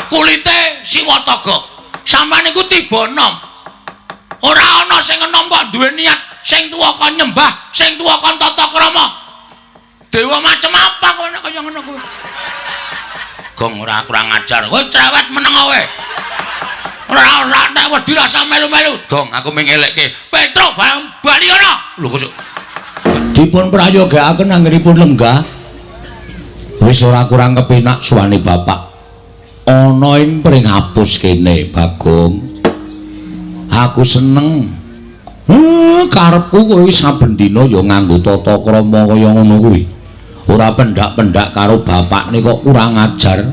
Kulite Siwataga. Sampeyan niku tiba enom. Ora ana sing enom kok duwe niat sing tuwa kon nyembah, sing tuwa kon tata krama. Dewa macem apa kowe nek kaya ngono kuwi? Gong ora kurang ajar. Kowe cerewet meneng kowe. Ora ora nek wedi rasa melu-melu. Gong aku mung ngelekke. Petro bali ana. Lho kok dipun prayogakaken anggenipun lenggah. Wis ora kurang kepenak suwane bapak. Ana ing pringapus kene, Bagong. Aku seneng. Karepku kowe saben dina ya nganggo tata krama kaya ngono kuwi. Ora pendak-pendak karo bapakne kok kurang ajar.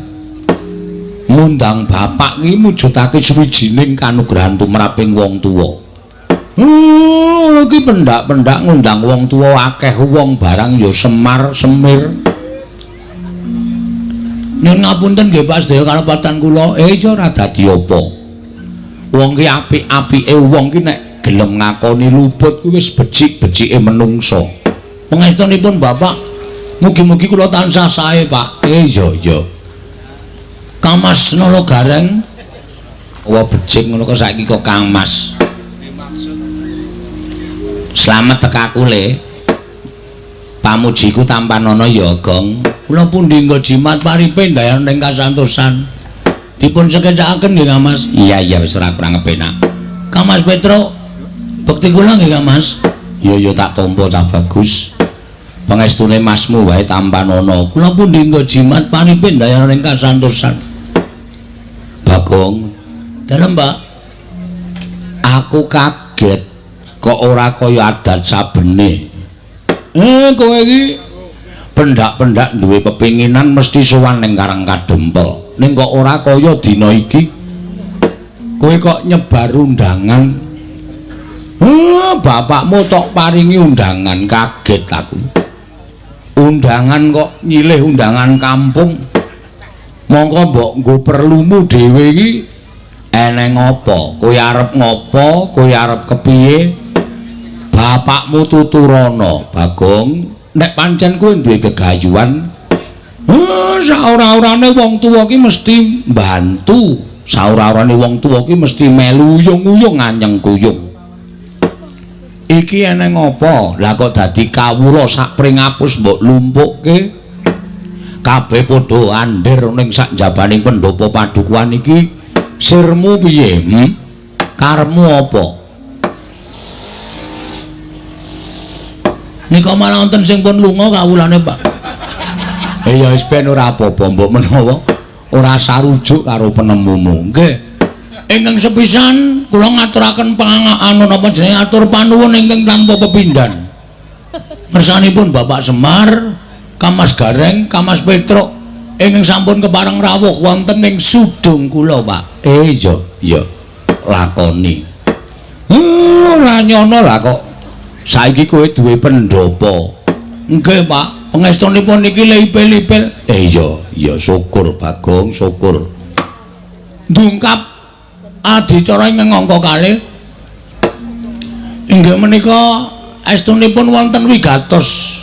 Ngundang bapak iki mujudake suwijining kanugrahan tumraping wong tuwa. Iki pendak-pendak ngundang wong tuwa akeh wong barang ya semar semir. Nyuwun ngapunten nggih Pak sedaya kalepatan kula. Ya ora dadi apa. Wong ki apik-apike wong ki nek gelem ngakoni luput kuwi wis becik-becike menungsa. Pangestunipun Bapak, mugi-mugi kula tansah sae, Pak. Iya iya. Kang Mas Nala Gareng. Wah becik ngono kok saiki kok Kang Mas. Slamet tekaku le. Pamujiku tampanana ya, Gong. Kula pundi nggo jimat paripe ndayan ing kasantosan. Dipun sekecakaken nggih Kang Mas. Iya iya wis ora kurang kepenak. Kang Mas Petro, bekti kula nggih Kang Mas. Iya iya tak tampa cah bagus. Pangestune masmu wae tampanana. Kula pundi nggo jimat paripe ndayan ing kasantosan. Bagong, dalem Mbak. Aku kaget kok ora kaya adat sabene. Kowe iki pendak-pendak duwe pepinginan mesti sowan ning Karang Kadempel. Ning kok ora kaya dina iki. Kowe kok nyebar undangan. Bapakmu tok paringi undangan, kaget aku. Undangan kok nyilih undangan kampung. Mongko mbok nggo perlumu dhewe iki eneng apa? Kowe arep ngopo? Kowe arep kepiye? Bapakmu tuturana, Bagong. Nek pancen kowe duwe gegayuhan, saora-orane wong tuwa ki mesti mbantu. Saora-orane wong tuwa ki mesti melu uyung-uyung anyeng kuyung. Iki eneng apa? Lah kok dadi kawula sak pringapus mbok lumpukke? Kabeh padha andir ning sak njabaning pendopo padukuhan iki. Sirmu piye? Karepmu apa? Nika malah wonten sing pun lunga kawulane, Pak. Ya wis ben ora apa-apa mbok menawa ora sarujuk karo penemumu. Nggih. Ingkang sepisan kula ngaturaken anu napa jenenge atur panuwun ingkang tanpa pepindhan. Ngersanipun Bapak Semar, Kang Mas Gareng, Kang Mas Petruk ingkang sampun kepareng rawuh wonten ing sudung kula, Pak. Iya, iya. Lakoni. Ora nyono lah kok. Saiki kowe duwe pendopo. Nggih, Pak. Pangestunipun niki lipil-lipil. Iya, iya syukur Bagong, syukur. Ndungkap adicara ingkang angka kalih. Inggih menika estunipun wonten wigatos.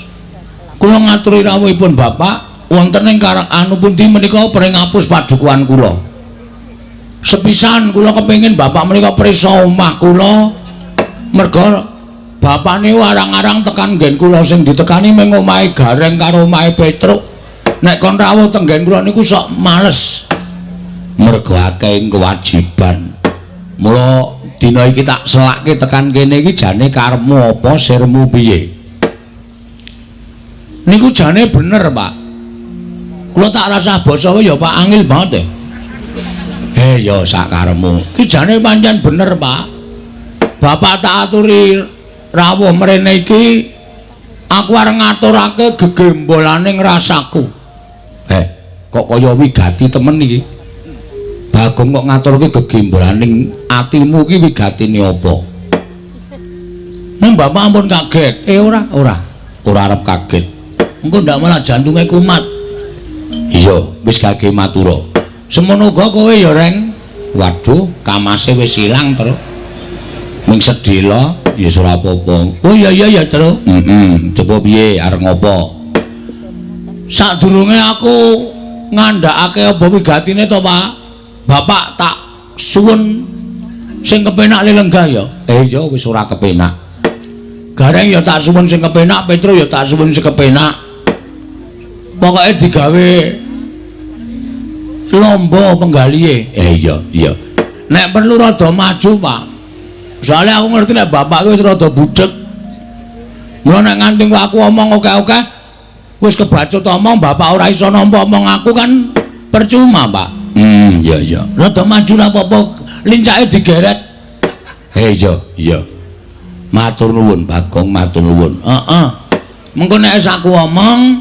Kula ngaturi rawuhipun Bapak wonten ing karang anu pundi menika pringapus padukuhan kula. Sepisan kula kepengin Bapak menika prisa omah kula merga bapane arang-arang tekan nggen kula sing ditekani mung omahe Gareng karo omahe Petruk. Nek kon rawuh teng nggen kula niku sok males. Mergo akeh kewajiban. Mula dina iki tak selakke tekan kene iki jane karepmu apa, sirmu piye? Niku jane bener, Pak. Kula tak rasah basa ya Pak, angil banget. Ya sakarepmu. Iki jane pancen bener, Pak. Bapak tak aturi rawuh mrene iki aku arep ngaturake gegembolane rasaku. Kok kaya wigati temen iki? Bagong kok ngaturke gegembolane atimu iki wigatine apa? Ning bapak ampun kaget. Ora, ora. Ora arep kaget. Engko ndak malah jantunge kumat. Iya, wis gage matura. Semono uga kowe ya, Reng. Waduh, kamase wis ilang, Tru. Ming sedhela ya ora apa-apa. Oh iya iya ya, Tru. Heeh, coba piye arep ngopo? Sadurunge aku ngandhakake apa wigatine to, Pak? Bapak tak suwun sing kepenak lenggah ya. Iya wis ora kepenak. Gareng ya tak suwun sing kepenak, Petro ya tak suwun sing kepenak. Pokoke digawe lomba penggalihe. Iya, iya. Nek perlu rada maju, Pak. Soale aku ngerti nek bapak wis rada budheg. Mula nek nganti aku omong oke-oke wis kebacut omong bapak ora iso nampa omong aku kan percuma, Pak. Iya iya. Rada maju ra apa-apa, lincake digeret. Iya, iya. Matur nuwun, Bagong, matur nuwun. Heeh. Mengko nek aku omong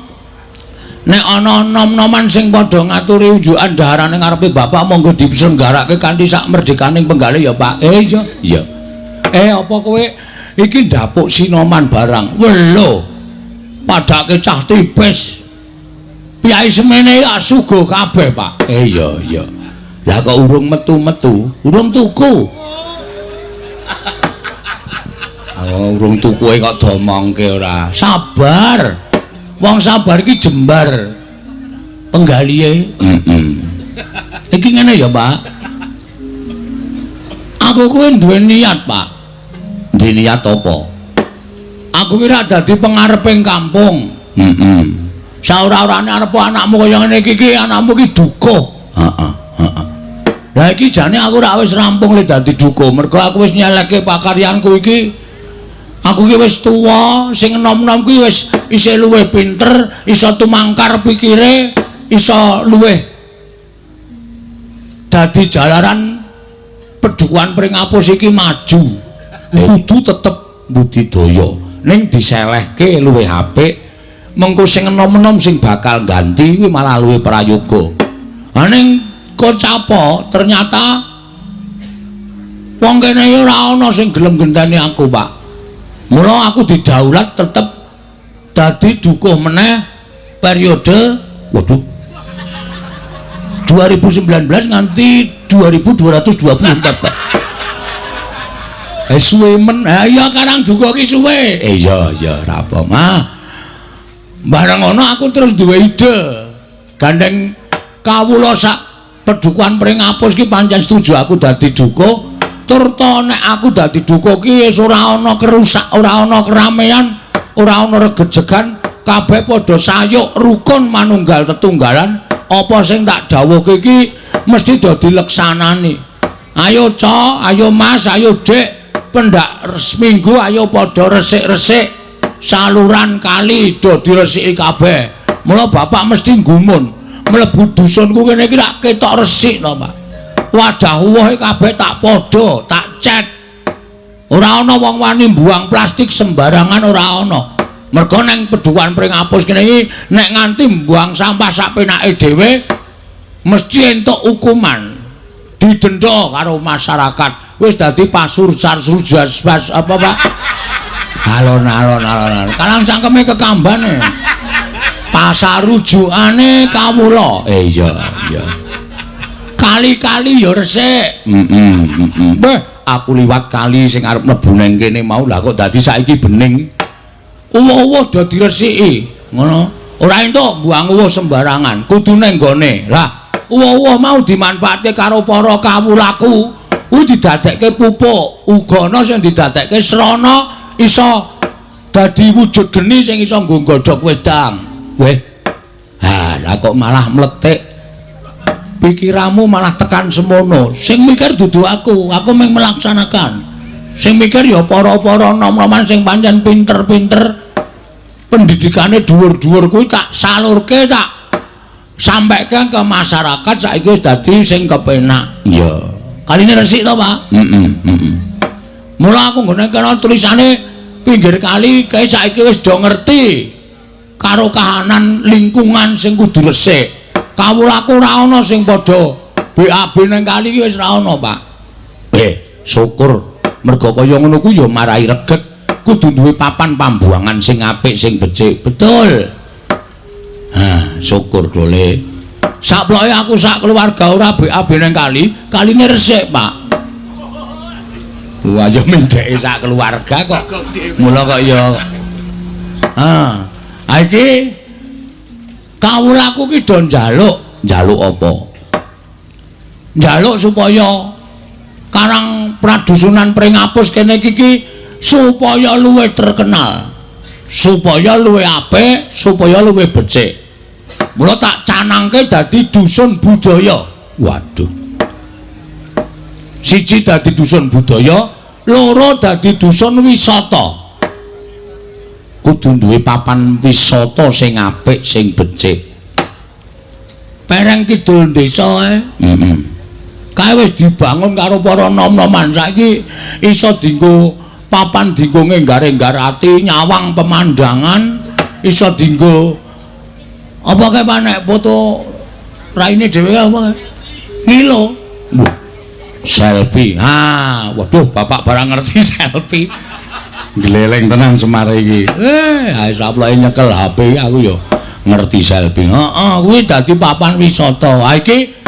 nek ana nom-noman sing padha ngaturi unjukan daharane ngarepe bapak monggo diselenggarake kanthi sak merdekaning penggalih ya, Pak. Iya, iya. Apa kowe iki ndapuk sinoman barang? Welo. Padake cah tipis. Piyai semene ya suguh kabeh, Pak. Iya, iya. Lah kok urung metu-metu, urung tuku. Oh, urung tukuke kok domongke ora. Sabar. Wong sabar iki jembar penggalihe. Heeh. Iki ngene ya, Pak. Aku kuwi duwe niat, Pak. Duwe niat apa? Aku kira dadi pengareping kampung. Heeh. Saora-orane arep anakmu kaya ngene iki iki anakmu iki dukuh. Heeh, heeh. Lah iki jane aku ora wis rampung le dadi dukuh, mergo aku wis nyeleke pakaryanku iki. Aku iki wis tuwa, sing enom-enom kuwi wis isih luwih pinter, iso tumangkar pikire, iso luwih dadi jalaran pedukuhan Pringapus iki maju. Kudu tetep budidaya, ning diselehke luwih apik. Mengko sing enom-enom sing bakal ganti kuwi malah luwih prayoga. Ha ning kocapa ternyata wong kene ora ana sing gelem genteni aku, Pak. Mula aku didaulat tetep dadi dukuh meneh periode waduh 2019 nganti 2224, Pak. Suwe men. Ha iya karang dukuh iki suwe. Iya iya ora apa. Ah. Bareng ngono aku terus duwe ide. Gandeng kawula sak pedukuhan Pringapus ki pancen setuju aku dadi dukuh. Tur to nek aku dadi dukuh ki wis ora ana kerusak, ora ana keramaian, ora ana regejegan, kabeh padha sayuk rukun manunggal tetunggalan. Apa sing tak dawuhke iki mesti do dileksanani. Ayo Ca, ayo Mas, ayo Dik, pendak seminggu ayo padha resik-resik saluran kali do diresiki kabeh. Mula bapak mesti gumun, mlebu dusunku kene iki rak ketok resik to, Pak. Wadah uwohe kabeh tak padha, tak cet. Ora ana wong wani mbuang plastik sembarangan ora ana. Mergo nang pedukuhan Pringapus kene iki nek nganti mbuang sampah sak penake dhewe mesti entuk hukuman. Didenda karo masyarakat. Wis dadi pasur sarsujas pas apa, Pak? Alon-alon alon. Kalang cangkeme kekambane. Pasarujukane kawula. Iya, iya. Kali-kali ya resik. Heeh, heeh. Beh, aku liwat kali sing arep mlebu nang kene mau lah kok dadi saiki bening. Uwuh-uwuh do diresiki. Ngono. Ora entuk mbuang uwuh sembarangan, kudu nang nggone. Lah, uwuh-uwuh mau dimanfaatke karo para kawulaku. Kuwi didadekke pupuk, uga ana sing didadekke srana iso dadi wujud geni sing iso nggo nggodhog wedang. Weh. Ha, lah kok malah mletik. Pikiranmu malah tekan semono. Sing mikir dudu aku, aku mung melaksanakan. Sing mikir ya para-para nom-noman sing pancen pinter-pinter, pendidikane dhuwur-dhuwur kuwi tak salurke, tak sampaike ke masyarakat saiki wis dadi sing kepenak. Iya. Kaline resik to, Pak? Heeh, heeh. Mula aku nggone kena tulisane pinggir kali kae saiki wis do ngerti karo kahanan lingkungan sing kudu resik. Kawulaku ora ana sing padha BAB nang kali iki wis ora ana, Pak. Syukur. Mergo kaya ngono kuwi ya marai reget. Kudu duwe papan pambuangan sing apik sing becik. Betul. Ha, syukur dole. Saploke aku sak keluarga ora BAB nang kali, kaline resik, Pak. Wah, ya mendheke sak keluarga kok. Mula kok ya. Ha, iki kawulaku ki do njaluk, njaluk apa? Njaluk supaya Karang Pradusunan Pringapus kene iki supaya luwih terkenal, supaya luwih apik, supaya luwih becik. Mula tak canangke dadi dusun budaya. Waduh. Siji dadi dusun budaya, loro dadi dusun wisata. Kudu duwe papan wisata sing apik, sing becik. Pereng kidul desa ae. Heeh. Kae wis dibangun karo para nom-noman, saiki iso dienggo papan dienggo ngenggar-enggar ati, nyawang pemandangan, iso dienggo apa kae Pak nek foto raine dhewe apa kae? Ngilo. Selfie. Ha, waduh bapak barang ngerti selfie. Gleleng tenan Semar iki. Ae saploke nyekel HP aku ya ngerti selfie. Heeh, kuwi dadi papan wisata. Ha iki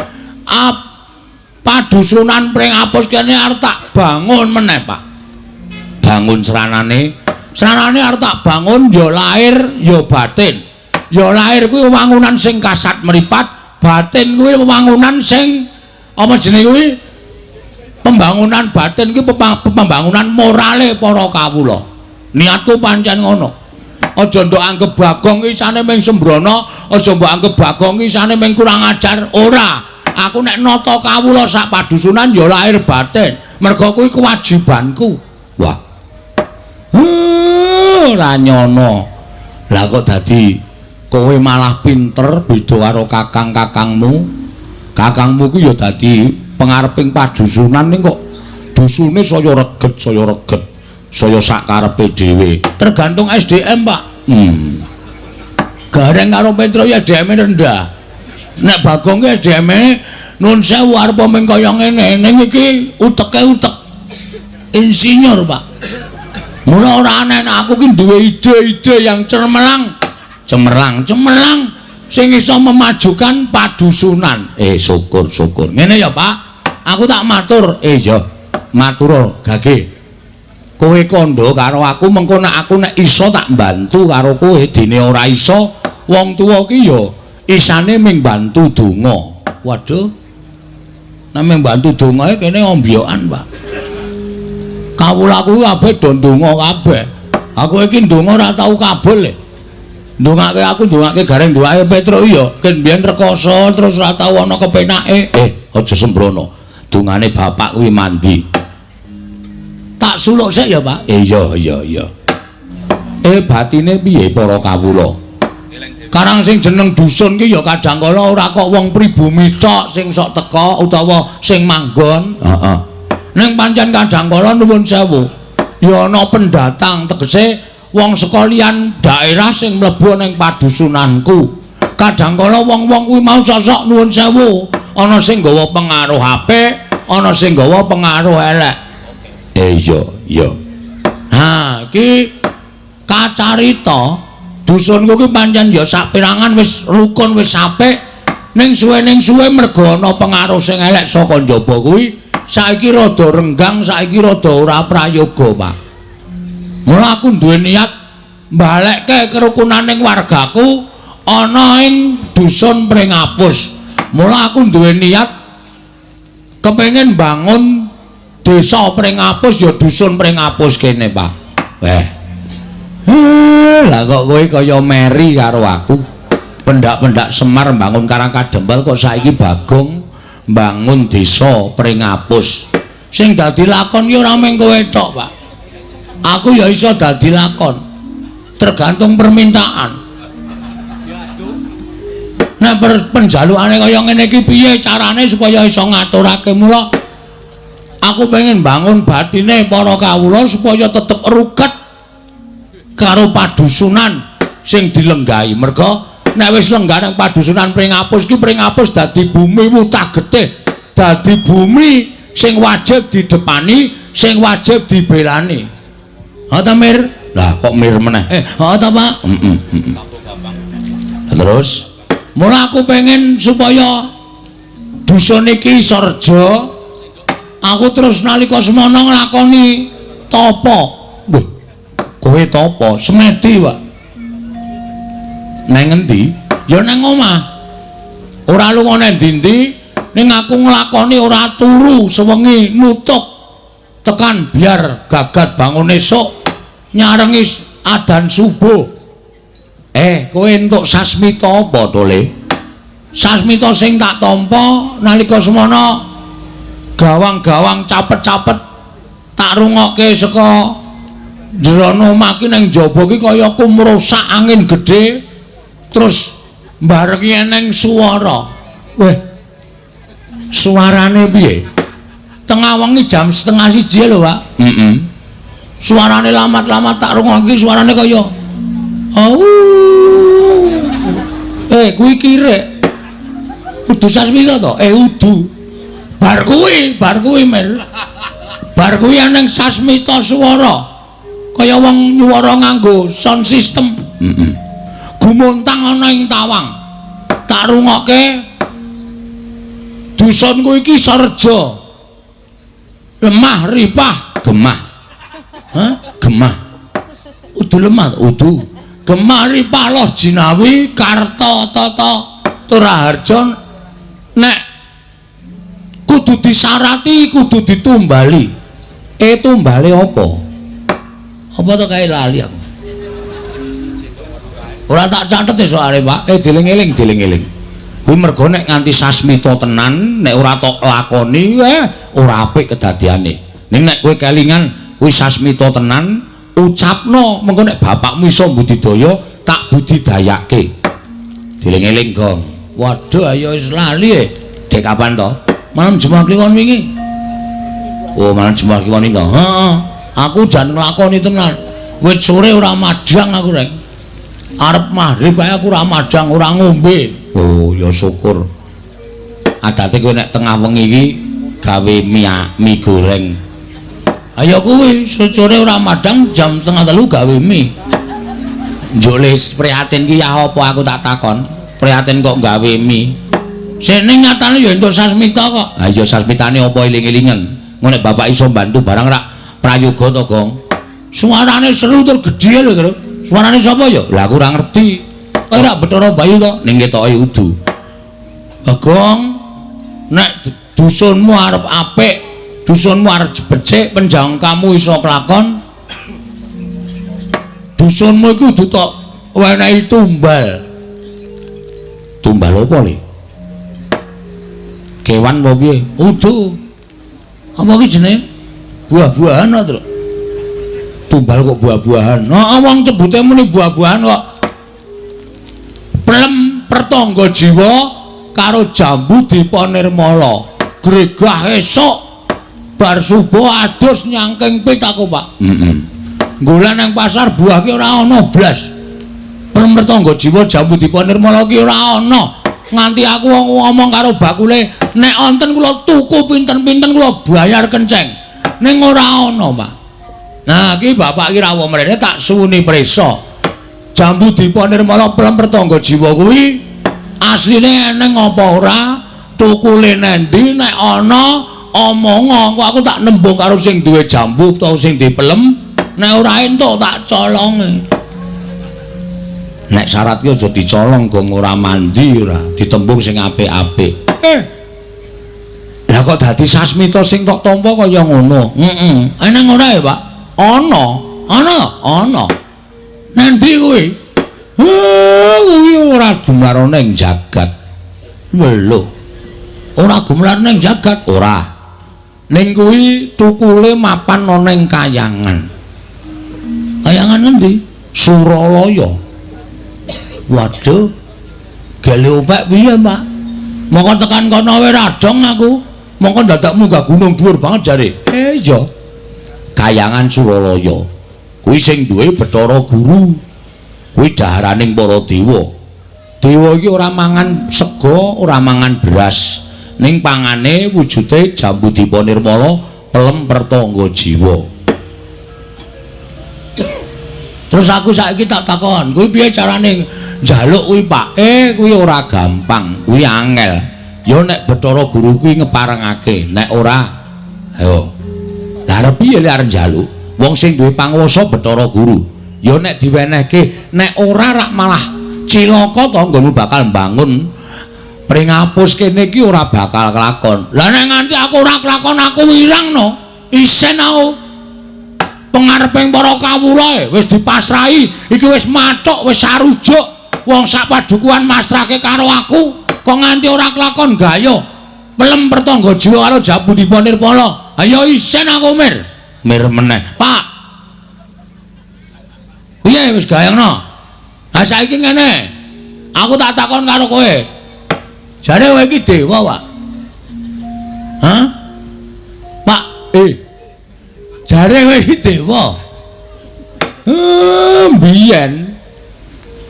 Padusunan Pringapus kene arep tak bangun meneh, Pak. Bangun sranane. Sranane arep tak bangun ya lahir ya batin. Ya lahir kuwi wangunan sing kasat mripat, batin kuwi wangunan sing apa jenenge kuwi? Pembangunan batin kuwi pembangunan morale para kawula. Niatku pancen ngono. Aja ndok anggep Bagong isane ming sembrono, aja mbok anggep Bagong isane ming kurang ajar, ora. Aku nek nata kawula sak padusunan ya lahir batin. Merga kuwi kewajibanku. Wah. Ora nyono. Lah kok dadi kowe malah pinter beda karo kakang-kakangmu. Kakangmu ku ya dadi pengareping padusunan ning kok dusune saya reget, saya reget, saya sak karepe dhewe. Tergantung SDM, Pak. Gareng karo Petro ya SDM-e rendah. Nek Bagong ki SDM-e nun sewu arep ming kaya ngene, ning iki uteke utek insinyur, Pak. Mula ora aneh nek aku ki duwe ide-ide yang cemerlang, cemerlang, cemerlang sing iso memajukan padusunan. Syukur-syukur. Ngene ya, Pak. Aku tak matur. Iya. Matur gage. Kowe kandha karo aku mengko nek aku nek iso tak bantu karo kowe, dene ora iso wong tuwa ki ya isane ming bantu donga. Waduh. Nek ming bantu donga kene ombyokan, Pak. Kawulaku kabeh do ndonga kabeh. Aku iki ndonga ora tau kabul. Ndongake aku ndongake Gareng ndongake Petro ya ken biyen rekoso terus ora tau ana kepenake. Aja sembrono. Dongane bapak kuwi mandi. Tak suluk sik ya, Pak. Iya iya iya. Batine piye para kawula? Karang sing jeneng dusun ki ya kadang kala ora kok wong pribumi tok sing sok teka utawa sing manggon. Heeh. Ning pancen kadang kala nuwun sewu, ya ana pendatang tegese wong sekalian daerah sing mlebu ning padusunanku. Kadang kala wong-wong kuwi mau sosok nuwun sewu, ana sing nggawa pengaruh apik, ana sing nggawa pengaruh elek. Iya, iya. Ha, iki kacarita dusunku ki pancen ya saperangan wis rukun wis apik, ning suwe merga ana pengaruh sing elek saka njaba kuwi saiki rada renggang, saiki rada ora prayoga, Pak. Mula aku duwe niat mbalekke kerukunaning wargaku ana ing dusun Pringapus. Mula aku duwe niat kepengin bangun desa Pringapus ya dusun Pringapus kene, Pak. Weh. Lah kok kowe kaya meri karo aku. Pendak-pendak Semar bangun Karang Kadempel kok saiki Bagong bangun desa Pringapus. Sing dadi lakon ya ora mung kowe tok, Pak. Aku ya iso dadi lakon. Tergantung permintaan. Nek penjalukane kaya ngene iki piye carane supaya iso ngaturake? Mula aku pengen bangun batine para kawula supaya tetep ruket karo padusunan sing dilenggahi. Merga nek wis lenggah nang padusunan Pringapus ki, Pringapus dadi bumi wutah getih, dadi bumi sing wajib didepani, sing wajib dibelani. Ha ta, Mir? Lah kok Mir meneh? Ha ta, Pak? Heeh. Terus mula aku pengen supaya dusun iki iso reja. Aku terus nalika semono nglakoni tapa. Wih, kowe tapa? Semedi, Pak. Neng endi? Ya neng omah. Ora lunga nang ndi-ndi, Ning aku nglakoni ora turu sewengi nutuk tekan biar gagat bangun esuk nyarengi adan subuh. Kowe entuk sasmita apa to, Le? Sasmita sing tak tampa nalika semana gawang-gawang capet-capet tak rungokke saka jerone omah ki ning jaba ki kaya kumrusak angin gedhe terus mbarengi eneng swara. Weh. Suarane piye? Tengah wengi jam 12.30 lho, Pak. Heeh. Suarane lamat-lamat tak rungokke suarane kaya au. Kuwi kirek. Udu sasmita to? Udu. Bar kuwi Mir. Bar kuwi eneng sasmita swara. Kaya wong nyuwara nganggo sound system. Heeh. Gumontang ana ing tawang. Tak rungokke dusunku iki sarja. Lemah ripah gemah. Hah? Gemah. Udu lemah, udu. Gemah ripah loh jinawi karta tata Turaharja nek kudu disarati kudu ditumbali. Tumbale apa? Apa to kae lali aku. Ora tak catet soalé, Pak. Dieling-eling, dieling-eling. Kuwi mergo nek nganti sasmita tenan, nek ora tok lakoni, ora apik kedadiane. Ning nek kowe kelingan kuwi sasmita tenan, ucapno mengko nek bapakmu iso budidaya, tak budidayake. Dieling-eling, Gong. Waduh, ayo wis lali. Dek kapan to? Malam Jumat Kliwon wingi. Oh, malam Jumat Kliwon iki. Heeh. Aku jan nglakoni tenan. Wit sore ora madhang aku, Rek. Arep maghrib ae aku ora madhang, ora ngombe. Oh, ya syukur. Adate kowe nek tengah wengi iki gawe mie goreng. Ayo kuwi sore ora madhang jam 2:30 gawe mie. Njuk les prihatin ki ya apa aku tak takon. Prihatin kok gawe mie. Sene nyatane ya entuk sasmita kok. Ha iya sasmitane apa eling-elingen. Ngono nek bapak iso bantu barang rak prayoga to, Gong. Suarane seru tur gedhe lho, Tru. Suarane sapa ya? Lah aku ora ngerti. Kowe ora Bathara Bayu to? Ning ketoke udu. Bagong, nek dusunmu arep apik, dusunmu arep becik, penjangkamu iso kelakon. Dusunmu iku kudu tok wenehi tumbal. Tumbal apa, Le? Kewan apa piye? Udu. Apa ki jenenge? Buah-buahan to, Tru. Tumbal kok buah-buahan. Heeh, wong cebute muni buah-buahan kok. Plem pertangga jiwa karo jambu dipa nirmala. Gregah esuk bar subuh adus nyangking pit aku, Pak. Heeh. Golek nang pasar buah ki ora ana blas. Plem pertangga jiwa jambu dipa nirmala ki ora ana. Nganti aku ngomong karo bakule, nek wonten kula tuku pinten-pinten kula bayar kenceng. Ning ora ana, Pak. Nah, iki bapak iki rawuh mrene tak suwuni prisa. Jambu Dipa Nirmala plem pertangga jiwa kuwi asline eneng apa ora? Tukule nendi nek ana omonga engko aku tak nembung karo sing duwe jambu utawa sing dipelem, nek ora entuk tak colonge. Nek syarat ki aja dicolong gong ora mandi ora, ditembung sing apik-apik. Lah kok dadi sasmita sing tok tampa kaya ngono? Heeh. Eneng ora ya, Pak? Ana, ana, ana. Nanti kuwi? Kuwi ora gumelar ning jagat. Lho. Ora gumelar ning jagat, ora. Ning kuwi tukule mapan ana ning kayangan. Kayangan ngendi? Suralaya. Waduh. Gele opek piye, Pak? Mongko tekan kono wae radong aku. Mongko dadak munggah gunung dhuwur banget jare. Iya. Kayangan Suralaya kuwi sing duwe Bathara Guru, kuwi daharaning para dewa. Dewa iki ora mangan sega, ora mangan beras, ning pangane wujude jambu dipa nirmala pelem pertangga jiwa. Terus aku saiki tak takon, kuwi piye carane njaluk kuwi, Pak? Kuwi ora gampang, kuwi angel. Ya nek Bathara Guru kuwi ngeparengake, nek ora ayo. Lah arep piye lek arep njaluk? Wong sing duwe panguwasa Bathara Guru. Ya nek diwenehke, nek ora rak malah cilaka to nggonmu bakal mbangun Pringapus kene iki ora bakal kelakon. Lah nek nganti aku ora kelakon aku wirang no. Isen aku. Pengareping para kawula wis dipasrahi, iki wis mathuk, wis sarujuk. Wong sak padukuhan masrahke karo aku, kok nganti ora kelakon gayo. Pelem pertangga jiwa karo Japudipa Nirpala. Ayo isen aku Mir. Mir meneh. Pak. Piye wis gayangno? Ha saiki ngene. Aku tak takon karo kowe. Jare kowe iki dewa, Pak. Hah? Pak, Jare kowe iki dewa. Biyen.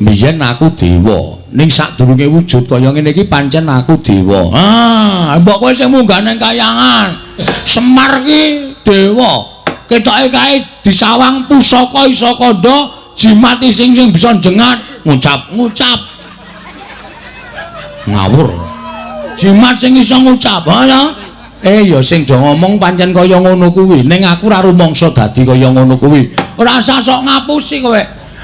Biyen aku dewa. Ning sadurunge wujud kaya ngene iki pancen aku dewa. Ah, mbok kowe sing munggah nang kayangan. Semar ki dewa. Ketoke kae disawang pusaka isa kandha, jimat sing sing bisa njengat, ngucap-ngucap. Ngawur. Jimat sing iso ngucap, ha ya? Ya sing do ngomong pancen kaya ngono kuwi. Ning aku ora rumangsa dadi kaya ngono kuwi. Ora usah sok ngapusi kowe.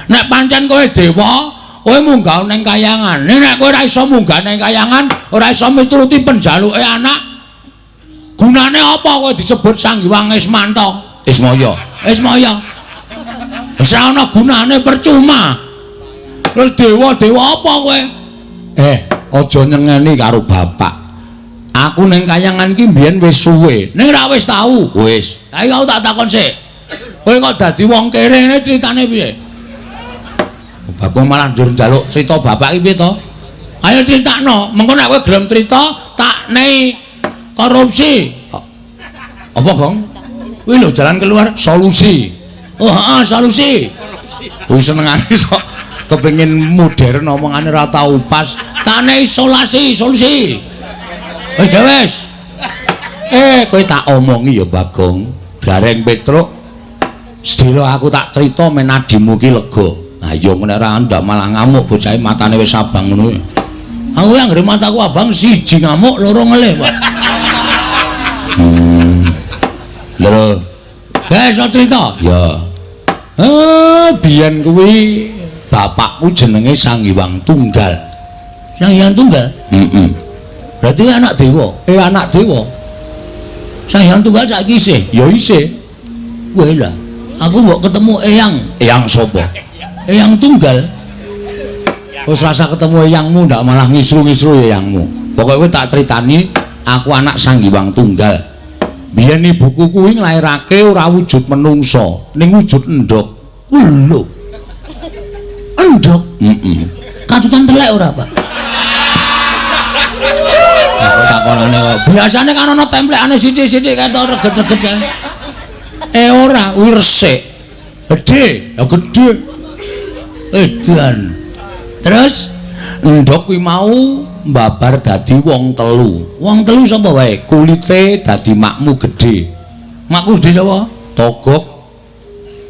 Nek pancen kowe dewa, kowe munggah ning kayangan. Nek kowe ora iso munggah ning kayangan, ora iso mituruti penjaluke anak. Gunane apa kowe disebut Sang Hyang Ismanta? Ismaya. Ismaya. Wis ora ana gunane, percuma. Terus dewa-dewa apa kowe? Aja nyengeni karo bapak. Aku ning kayangan ki mbiyen wis suwe. Ning ora wis tau. Wis. Saiki aku tak takon sik. Kowe kok dadi wong kere ngene critane piye? Bagong malah njur njaluk crita bapak iki piye to? Ayo critakno, mengko nek kowe gelem crita tak nei korupsi. Apa, Gong? Kuwi lho jalan keluar solusi. Oh, heeh, solusi. Kuwi senengane sok kepengin modern omongane ora tau pas. Tak nei isolasi, solusi. Wis wis. Kowe tak omongi ya, Bagong. Gareng Petruk. Sedelo aku tak crita men adimu ki lega. Ayo nek ora ndak malah ngamuk bocahe matane wis abang ngono. Aku anggere mataku abang siji ngamuk, loro ngelih, Pak. Lho. Guys, iso crita? Ya. Biyen kuwi bapakku jenenge Sang Hyang Tunggal. Sang Hyang Tunggal? Heeh. Berarti anak dewa. Anak dewa. Sang Hyang Tunggal saiki isih? Ya isih. Wah lah, aku mbok ketemu eyang. Eyang sapa? Eyang Tunggal. Wis rasa ketemu eyangmu ndak malah ngisru-ngisru eyangmu. Pokoke kowe tak critani, aku anak Sang Hyang Tunggal. Biyen ibuku kuwi nglairake ora wujud menungsa, ning wujud endhog. Lho. Endhog? Heeh. Katutan telek ora, Pak? Aku takonane kok. Biasane kan ana templekane sithik-sithik kae to reget-reget kae. Ora, kuwi resik. Gedhe, ya gedhe. Edan. Terus endhog kuwi mau mbabar dadi wong telu. Wong telu sapa wae? Kulite dadi makmu gedhe. Makmu gedhe sapa? Togok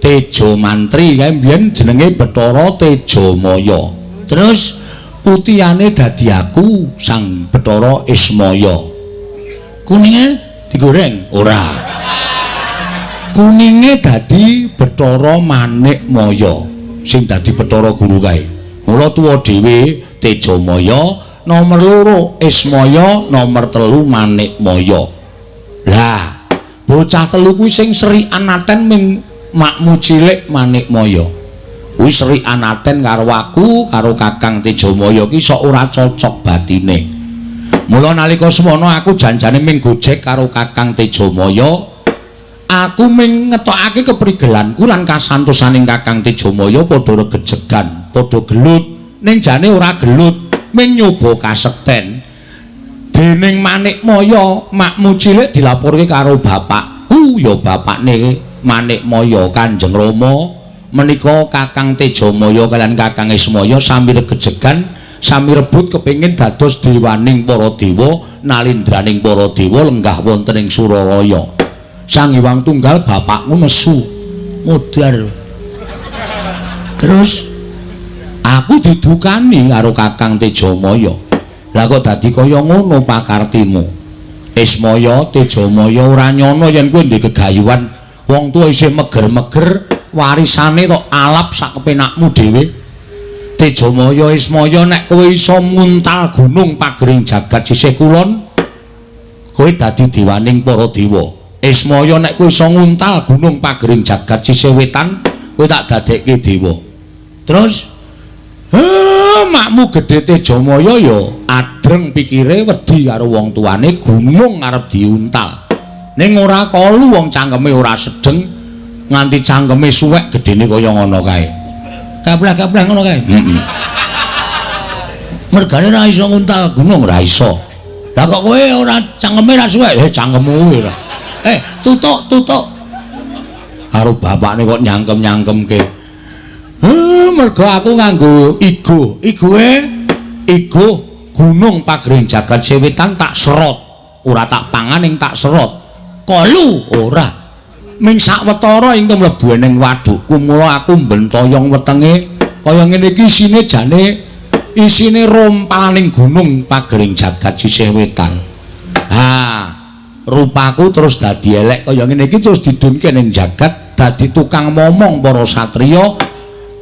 Tejo Mantri kae mbiyen jenenge Bathara Tejamaya. Terus putihane dadi aku Sang Bathara Ismaya. Kuninge digoreng? Ora. Kuninge dadi Bathara Manikmaya sing dadi Bathara Guru kae. Mula tuwa dhewe Tejamaya, nomor loro Ismaya, nomor telu Manikmaya. Lah, bocah telu kuwi sing seri anaten ming makmu cilik Manikmaya. Kuwi seri anaten karo aku, karo Kakang Tejamaya ki sok ora cocok batine. Mula nalika semono aku janjane ming gojek karo Kakang Tejamaya. Aku ming ngetokake keprigelanku lan kasantosaning Kakang Tejamaya padha regejegan, padha gelut. Ning jane ora gelut, ming nyoba kasekten. Dening Manikmaya, makmu cilik dilaporke karo bapakku, ya bapakne Manikmaya Kanjeng Rama. Menika Kakang Tejamaya kaliyan Kakang Ismaya sami regejegan, sami rebut kepengin dados dewaning para dewa, nalindraning para dewa lenggah wonten ing Suralaya. Sang Hyang Tunggal bapakku nesu modar. Terus aku didukani karo Kakang Tejamaya. Lah kok dadi kaya ngono pakartimu? Ismaya Tejamaya ora nyono yen kowe ndek gegayuhan wong tuwa isih meger-meger warisane tok alap sak kepenakmu dhewe. Tejamaya Ismaya, nek kowe iso muntal gunung pagering jagat sisih kulon, kowe dadi dewaning para dewa. Ismaya, nek kowe iso nguntal gunung pagering jagat sisih wetan, kowe tak dadekke dewa. Terus makmu gedhe Tejamaya ya adreng pikire, wedi karo wong tuane, gunung arep diuntal. Ning ora kalu, wong cangkeme ora sedeng, nganti cangkeme suwek gedene kaya ngono kae. Kapleh-kapleh ngono kae. Heeh. Mergane ora iso nguntal gunung, ora iso. Lah kok kowe ora cangkeme ora suwek? Eh, cangkemmu kuwi ora. Eh, tutuk, tutuk. Karo bapakne kok nyangkem-nyangkemke. Mergo aku nganggo igo. Igoe igo gunung pagering jagat sewetan tak serot. Ora tak pangan ing tak serot. Kolu ora. Ming sawetara ing mlebu ning wadukku, mula aku mbentoyong wetenge kaya ngene iki, isine jane isine rompalaning gunung pagering jagat sisih wetan. Ha, rupaku terus dadi elek kaya ngene iki, terus didunke ning jagat dadi tukang momong para satriya.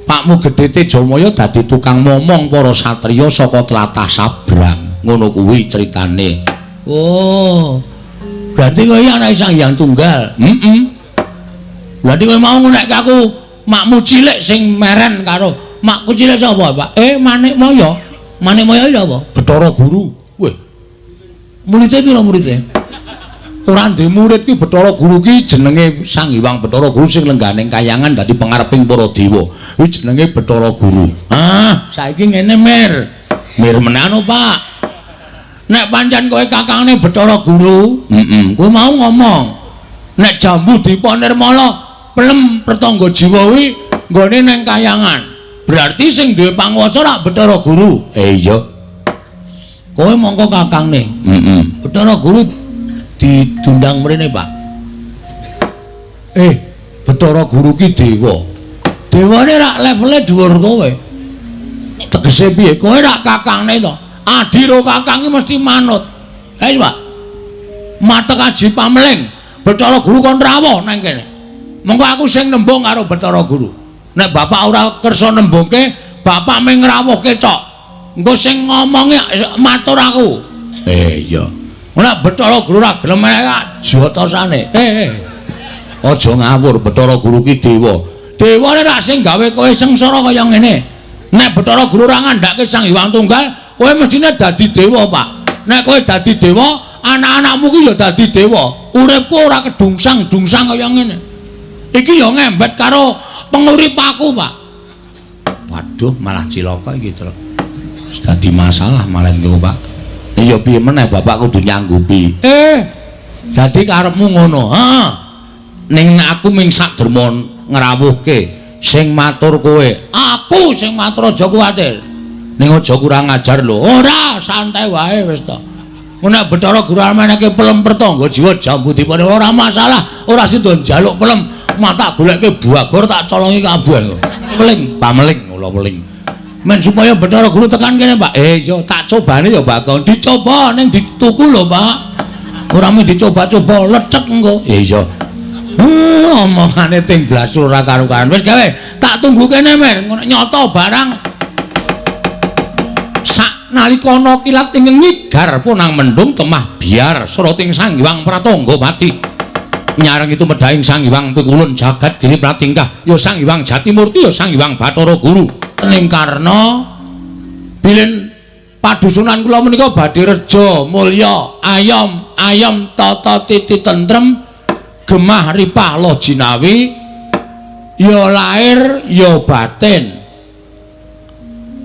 Pakmu gedhe Tejamaya dadi tukang momong para satriya saka tlatah Sabrang. Ngono kuwi critane. Oh. Berarti kowe anake Sang Hyang Tunggal. Heeh. Berarti kowe mau nek aku makmu cilik sing meren karo makku cilik sapa, Pak? Eh, Manikmaya. Manikmaya sapa? Bathara Guru. Weh. Muridé pira muridé? Ora ndek murid ki Bathara Guru ki jenenge Sang Hyang Bathara Guru sing lengganing kayangan dadi pengareping para dewa. Kuwi jenenge Bathara Guru. Ah, saiki ngene, Mir. Mir menano, Pak. Nek pancen kowe kakangne Bathara Guru, heeh, kowe mau ngomong nek jambu dipa nirmala pelem pertangga jiwa kuwi nggone nang kayangan. Berarti sing duwe panguwasa rak Bathara Guru. Eh iya. Kowe mongko kakangne. Heeh. Bathara Guru didundang mrene, Pak. Eh, Bathara Guru ki dewa. Dewane rak levele dhuwur kowe. Tegese piye? Kowe rak kakangne to. Adi ro kakang ki mesti manut. Wis, Pak. Matek aji pameling. Bathara Guru kon rawuh nang kene. Mengko aku sing nembung karo Bathara Guru. Nek bapak ora kersa nembungke, bapak mung ngrawuhke cok. Engko sing ngomongi matur aku. Eh iya. Nek Bathara Guru ora gelem jotosane. Eh. Aja ngawur, Bathara Guru ki dewa. Dewane rak sing gawe kowe sengsara kaya ngene. Nek Bathara Guru ora ngandhake Sang Hyang Tunggal, kowe mestine dadi dewa, Pak. Nek kowe dadi dewa, anak-anakmu ki ya dadi dewa. Uripku ora kedungsang-dungsang kaya ngene. Iki ya ngembet karo pengurip aku, Pak. Waduh, malah cilaka iki, Truk. Dadi masalah malah niku, Pak. Ya piye meneh bapak kudu nyanggupi. Eh, dadi karepmu ngono. Heeh. Ning aku ming sak derma ngrawuhke sing matur kowe. Aku sing matur, aja kuwatir. Ning aja kurang ajar lho. Ora, santai wae wis to. Nek Bathara Guru meneke pelem pertangga jiwa jambu dipane ora masalah, ora sida njaluk pelem, mata goleke buagor tak colongi kabeh. Peling, pameling kula peling. Men supaya Bathara Guru tekan kene, Pak. Eh iya, tak cobane ya, Bagong. Dicoba ning dituku lho, Pak. Ora mung dicoba-coba lecek engko. Iya. Omongane ting blas ora karu-karuan. Wis gawe, tak tunggu kene, Mer. Nyoto barang. Sak nalika ana kilat ing ngigar punang mendung temah biar srating Sang Hyang Pratangga pati. Nyareng itu medhaing Sang Hyang Pikulun jagat giri pratingkah ya Sang Hyang Jatimurti ya Sang Hyang Bathara Guru. Ning karna bilin padusunan kula menika badhe reja mulya ayom ayom tata titi tentrem gemah ripah loh jinawi ya lahir ya batin.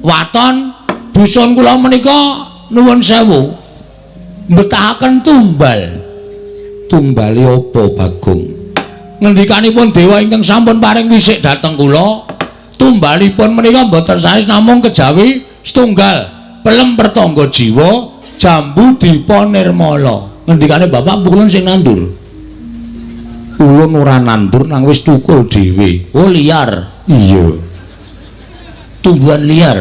Waton dusun kula menika nuwun sewu mbetahaken tumbal. Tumbale apa, Bagong? Ngendikanipun dewa ingkang sampun paring wisik dhateng kula, tumbalipun menika mboten sanes namung kejawi setunggal pelem pertangga jiwa jambu dipa nirmala. Ngendikane bapak ulun sing nandur. Ulun ora nandur nang wis tukul dhewe. Oh, liar. Iya. Tumbuhan liar.